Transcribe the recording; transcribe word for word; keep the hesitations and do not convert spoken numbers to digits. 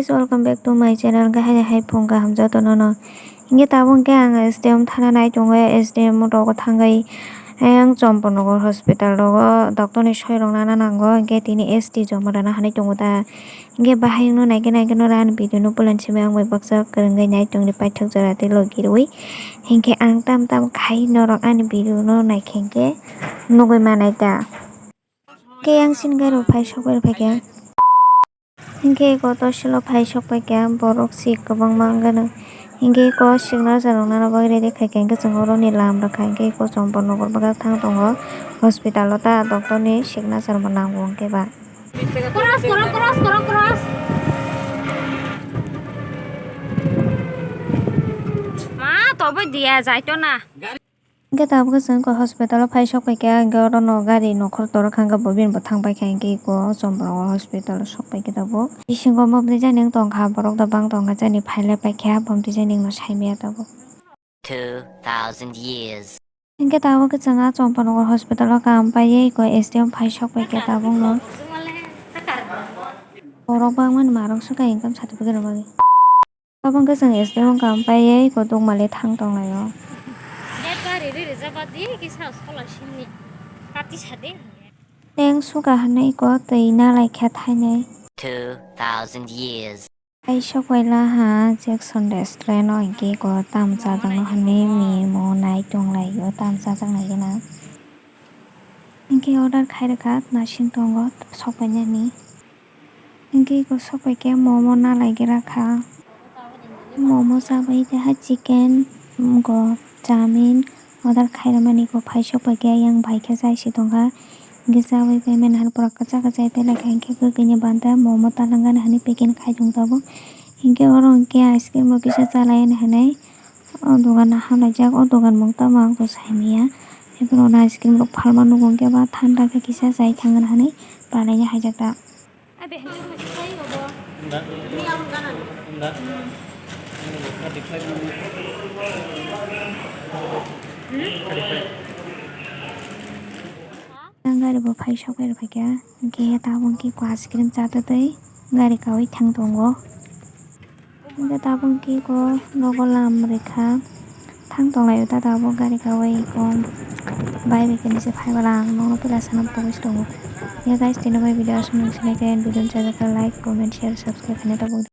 Guys, welcome back to my channel. Hingke hai hai phung kaham joto no no. Hingke tabuk hingke ang S D M thana nai tongo, S D M rogo thangwi ayang Chompornagar hospital rogo doctor ni soi rok nana nango, hingke tini S T joma rana hanai tongo ta. Hingke bahai no naikhe naikhe no ani video no pulan simi ang bai baksa kwrwngwi nai tongni paithak jora tei logi rwi. Hingke ang tam tam khai norok ani video no naikhe hingke nugwi manai ta. Hingke yang sini gari rok phai sok bai rok phaikhe. Hingke eko toshilo phai sok paikha borok si kwbangma wngkha na. Hingke eko signature rok nana bagwi ready khaikha hingke chwng oro ni lam rwkha hingke eko Chompornagar bwkhak thang tongo hospital o ta doctor ni signature bo nango hingke ba. Cross koro, cross koro, cross. Ma, toboi diya, jaito na. Hingke tabuk chwng kok hospital o phai sok paikha, hingke oro no gari nokhor torok hangkha bo bini bo thang paikha, hingke eko Chompornagar hospital o sok paikha tabuk. Bisingo omo bwdwijani wng tongkha, borok da bang tongkha, jani phai lai paikha, omo bwdwijani wngno saimaya tabuk. Two thousand years. Hingke tabuk khe chwng ah Chompornagar hospital o kaham paiwi eko S D M phai sok paikha tabuk no. Borok bangmani marok swkha income certificate rwmani. Tabuk khe chwng S D M kaham paiwi eko Dukmali thang tonglaio. Neng swkha hwnwi eko twi nalaikha thainwi. Two thousand years. Hai sok bai la ha Jackson restaurant o hingke eko tam chajakno hwnwi mimo nai tonglaio, tam chajaknai gana. Hingke order khai rwkha, nasing tongo sok painani. Hingke eko sok paikhe momo nalai gra kha. Momo chabai tei hai chicken, go, chowmin order khai rwmani eko phai sok paikhe ayang bai khe chai si tongkha. Hingke chabai payment hai pura kwchak kwchai tei lai kha hingke kwkwi ni banta momo talangani hinwi packing khai tong tabuk. Hingke oro hingke ice cream rok kisa chalai ani hinwi o dogan no hamlaijak, o dogan mung tamo ang bo sai manya. Haiphano ice cream rok phalma nugo hingke ba thanda khe kisa chai thangna hinwi palaina haijak ta. Ang gari bo phai sok bai rw phaikha, hingke tabuk hingke eko ice cream cha twi twi gari kaui thang tongo. Hingke tabuk hingke eko nogo lam rikha, thang tonglaio ta tabuk gari kaui eko bai bai khe nisi phai bwla ang nokno pila sana pogwi tongo. Ya guys, tini bai video aswk nang sinai khe video no chajak khe like, comment, share, subscribe khaina tabuk.